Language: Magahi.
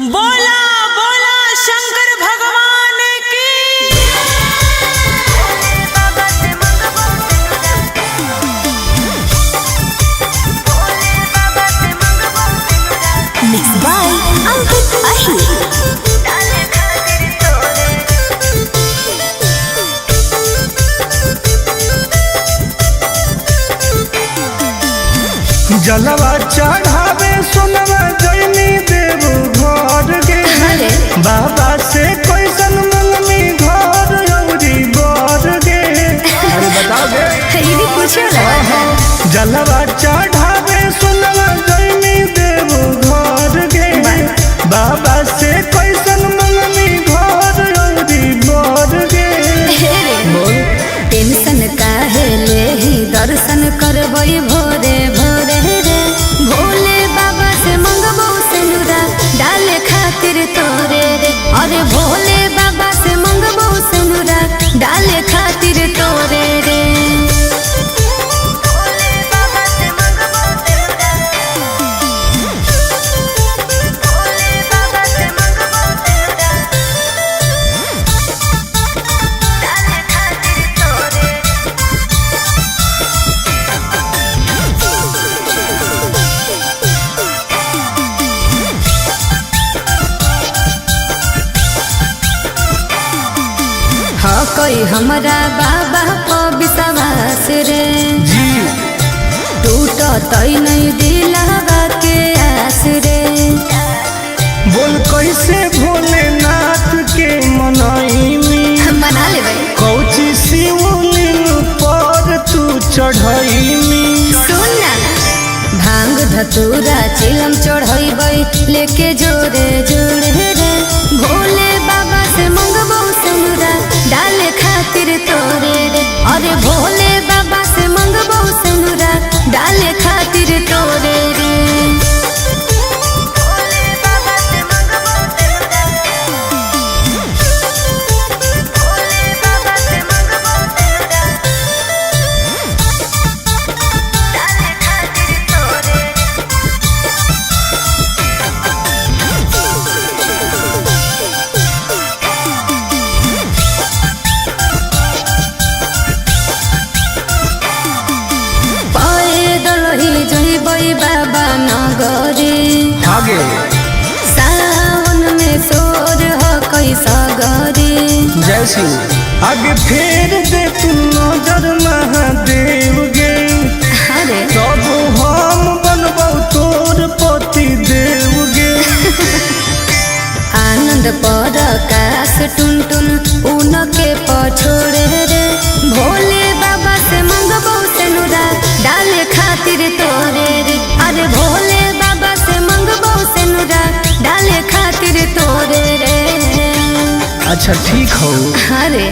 बोला बोला शंकर भगवान की। Mix by Ankit Ahir. जलवा चढ़ावे सुनवा जैनी देव घर गे। अरे। बाबा से कैसन मंगनी घर औरी बर गे। अरे बताओ गे। ये भी पूछे वाला। जलवा चढ़ावे सुनवा जैनी देव घर गे। बाबा से कैसन मंगनी घर औरी बर गे। रे टेंशन काहे लेही, दर्शन करबै भोरे भोरे रे। भोले बाबा से मंगबो सिनुरा डाले खातिर तोरे रे। अरे भोले बाबा से मंगबो सिनुरा डाले खातिर तोरे रे। हाँ कोई हमरा बाबा पर विश्वास रे। जी। टूटत नहीं दिलवा के आस रे। बोल कैसे भोलेनाथ के मनैनी? मना लेबै। कौची शिवलिंग पर तू चढ़ैनी? सुन ना, भांग धतूरा चिलम चढ़ैबै लेके जोरे जोरे रे। भोले बाबा से मंगबो सिनुरा डाले खातिर तोरे रे। अरे भोले बाबा से मंगबो सिनुरा डाले खातिर तोरे रे। पैदल ही जइबै बाबा नगरी। आगे। सावन में सोर हो कैसा गरी। जय शिव। आगे फेर दे तू नजर महादेव गे। अरे। तब हम बनबौ तोर पति देव गे। आनंद पर काश टुन टुन उनके पछोड़े रे। भोले बाबा से मंगबो सेनुरा डाले खातिर तोरे रे। अरे भोले बाबा से मंगबो सेनुरा डाले खातिर तोरे रे। अच्छा ठीक हो। अरे।